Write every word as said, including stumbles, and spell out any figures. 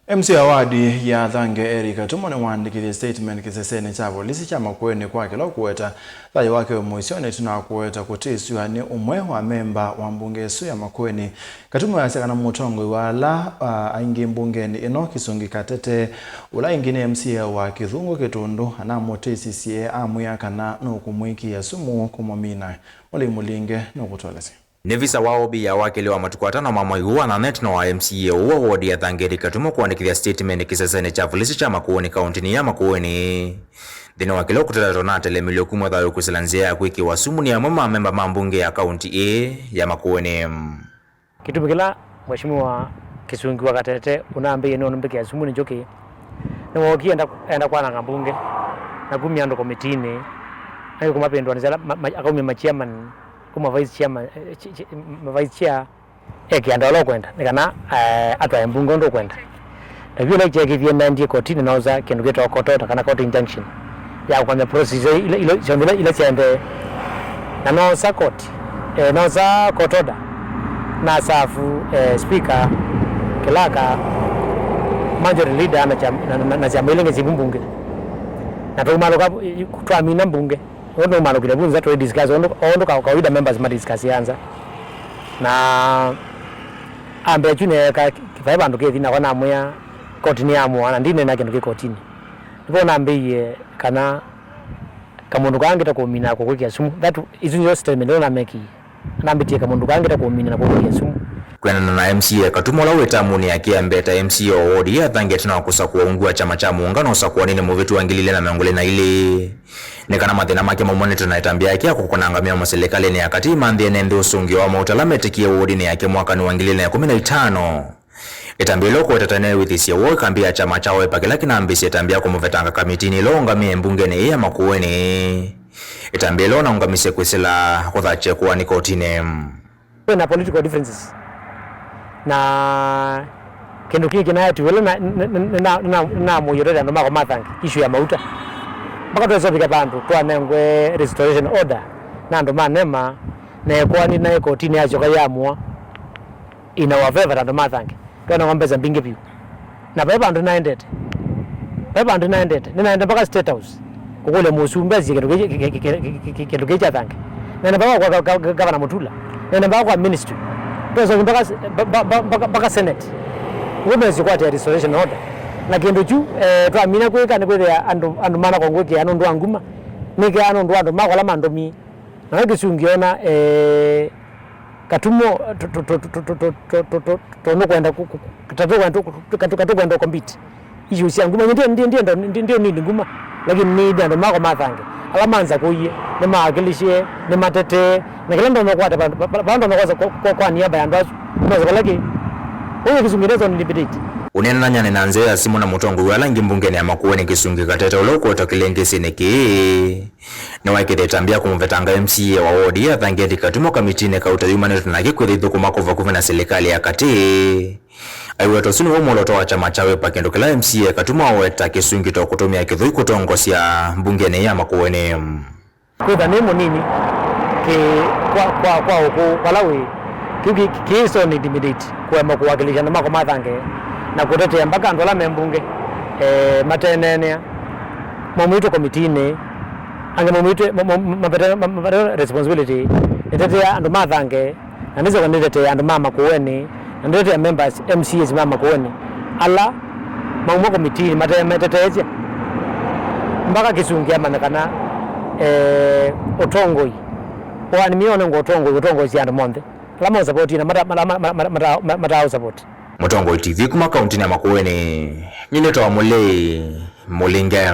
M C A wa ward ya Thange Eric Katumo nĩwaandĩkĩthye statement kĩsesenĩ kya volisi kya Makueni kwa kĩla ũkũweta thayũ wake wĩ mũisyonĩ ĩtina wa kũweta kũtĩsw'a nĩ ũmwe wa memba wa mbunge ĩsu ya Makueni. Katumo easya kana mũtongoi wa ala, ah, aingĩ mbungenĩ ĩno, Kĩsungi Katete, ũla ĩngĩ nĩ M C A wa Kĩthungũ Kĩtũndũ, anamũtĩsisye amwĩa kana nũkũmwĩkĩa sumu kũmũmina. Mũlei Mũlinge nũkũtũelesya. Nĩ visa wa O B ya wakĩlĩ wa matukũ atano ma mwai ũũ wa nana ĩtina wa M C A ũũ wa ward ya Thange Eric Katumo kũandĩkĩthya statement kĩsesenĩ kya volisi kya Makueni kaũntĩnĩ ya Makueni. Nthĩnĩ wa kĩla ũkũtetetwa na atelemilwe kumw'a thayũ kwĩsĩla nzĩa ya kwĩkĩwa sumu nĩ amwe ma memba ma mbunge ya kaũntĩ ĩĩ ya Makueni. Kĩtumi kĩla Mheshimiwa Kĩsungi wa Katete ũnambĩie nĩ ũnũmbĩkĩa sumu nĩ njũkĩ, nĩwookie enda, enda kwananga mbunge na kumya andũ komitinĩ, angĩ kũmapĩndũanĩsya ala ma- ma- akaumya ma chairman kuma vice chairman, eh, chi- chi- ma vice chair, eke andũ ala ũkwenda, nĩ kana, eh, atwae mbunge ũndũ ũkwenda. Na vyũ ũla kyeekĩthie naendie kotini, noosa kĩndũ kĩtawa court order kana court injunction ya kũkwamya process ila, ila, syonthe ila, ila syaendee. Na noosa court, eh, noosa court order, na serve, eh, speaker, clerk, majority leader na cham- na, na, na syama ila ingĩ syĩ vu mbunge. Na twaumaalũka, twamina mbunge. Ũndũ naumalũkile vu nza tũi discuss ũndũ, o ũndũ ka- kawaida members ma discuss ya nza. Na ambĩa kyu neeka vai vandũ kĩthi nakwa namwĩa koti nĩyamũa na ndinena kĩndũ kĩ kotini. Nĩvo nambĩie kana kamũndũ kaa ngĩta kũmina kũkwĩkĩa sumu. That, isu nĩyo statement ĩla namekie. Nambĩtie kamũndũ kaa ngĩta kũmina na kũkwĩkĩa sumu. Kwendana na M C A Katumo ũla wĩ tamũnĩ yake ya mbee ta M C A wa ward ya Thange ĩtina wa kũsakũa ungu wa kyama kya mũũngano ũsakũani nĩ mũvĩtu wa ngili ilĩ na mĩongo ĩlĩ na ilĩ. Nĩ kana mathĩna make maumanĩte na ĩtambya yake ya kũkũna ngamĩa mũsilikalĩnĩ ya katĩ imanthĩe ne nthĩ ũsũngĩo wa mauta ala metĩkie wodinĩ yake mwakanĩ wa ngili ilĩ na ĩkũmi na itano. Ĩtambya ĩla ũkũweta ta nĩwĩthĩsye woo ĩkambĩ ya kyama kya Wiper kĩla kĩnambĩĩsye ĩtambya ya kũmũvetanga kamitinĩ ĩla ũngamĩe mbungenĩ ĩĩ ya Makueni. Ĩtambya ĩla ũnaũngamisye kwĩsĩla kũthakye kũani kotinĩ. Kwĩna political differences. Na kĩndũ kĩngĩ kĩnaetiwe ĩla na- na- na- na- na- namũie ũtete andũ makwa ma Thange, issue ya mauta. Mpaka twesa ũvika vandũ twanengwe restoration order na andũ ma NEMA, na ekoani na ĩkotini yasyoka yamũa in our favor ta andũ ma Thange. Twanengwa mbesa mbingĩ vyũ. Na vai vandũ naendete. Vai vandũ naendete. Nĩnaendete mpaka State House. Kũkũlya mũsumbĩ asie kĩndũ kĩĩ, kĩ- kĩ- kĩ- kĩ- kĩ- kĩndũ kĩĩ kya Thange. Naenda mpaka kwa ga- ga- ga- Gavana Mutula. Naenda mpaka kwa ministry. Twesoki mpaka s- mpa- mpa- mpa- mpaka, mpaka Senate. Nĩw'o mesie kwatia restoration order. Na kĩndũ kyu, eh, twamina kwĩka nĩ kwĩthĩa andũ, andũ manakongwĩkĩa nũndũ wa nguma. Nĩkĩaa nũndũ wa andũ makwa ala mandũmie. Na we Kĩsungi ona, eh, Katumo, to- to- to- to- to- to- to- to- to- to- nũkwenda kũ- kũ- kũ- ta tũkwenda kũ- kũ- kũ- tũkwenda compete. Issue sya nguma, ndi- ndi- ndienda, ndi- ndio nini nguma, lakini nĩ andũ makwa ma Thange. Ala manza kũie, nĩ mawakilishe, nĩ matetee, na kĩla ndonya kwata vandũ, va- va- va- ndonya kwasa kwa- kwa- kwa niaba ya andũ asu. Ndonya vala kĩ. Ũyũ Kĩsungi ndezo ni debate. Ũneenanany'a na nzĩa ya simũ na mũtongoi wa ala angĩ mbungenĩ ya Makueni Kĩsungi Katete ũla ũkwetwa kĩlĩngĩsĩnĩ kĩĩ. Nĩwaĩkĩte ĩtambya ya kũmũvetanga M C A wa wodi ya Thange Eric Katumo kamitinĩ kauta yumanĩte nake kwĩthĩa ithũkũma kwa vakuvĩ na silikalĩ ya katĩ. Aiweta ũsu nĩw'o mwolooto wa kyama kya Wiper, kĩndũ kĩla M C A Katumo aweta Kĩsungi ta ũkũtũmĩa kĩthũi kũtongosya mbungenĩ ya Makueni. Kwĩtha nĩ mũnini kĩ kwa, kwa, kwa ũkũũ vala wĩ, kĩu kĩ- kĩ- kĩĩ so intimidate. Kũema kũwakilisha andũ makwa ma Thange na kũtetea mpaka andũ ala me mbunge, eh, mateeneenea, maumĩtwe komitinĩ, angĩ maumĩtwe ma- ma- mapete ma- mapete responsibility. Nĩtetea andũ ma Thange, na nĩsyoka nĩtetea andũ ma Makueni, na nĩtetea members, M C As ma Makueni ala mauma komitinĩ matemeteteesya mpaka Kĩsungi amanya kana, eh, ũtongoi, waani mĩonengwa ũtongoi, ũtongoi sya andũ monthe. Ala maũsapoti na mata- mata- mata- mata- mata- mata- mataũsapoti. Mũtongoi T V kuma kauntinĩ ya Makueni, nyie nĩtawa Mũlei Mũlinge.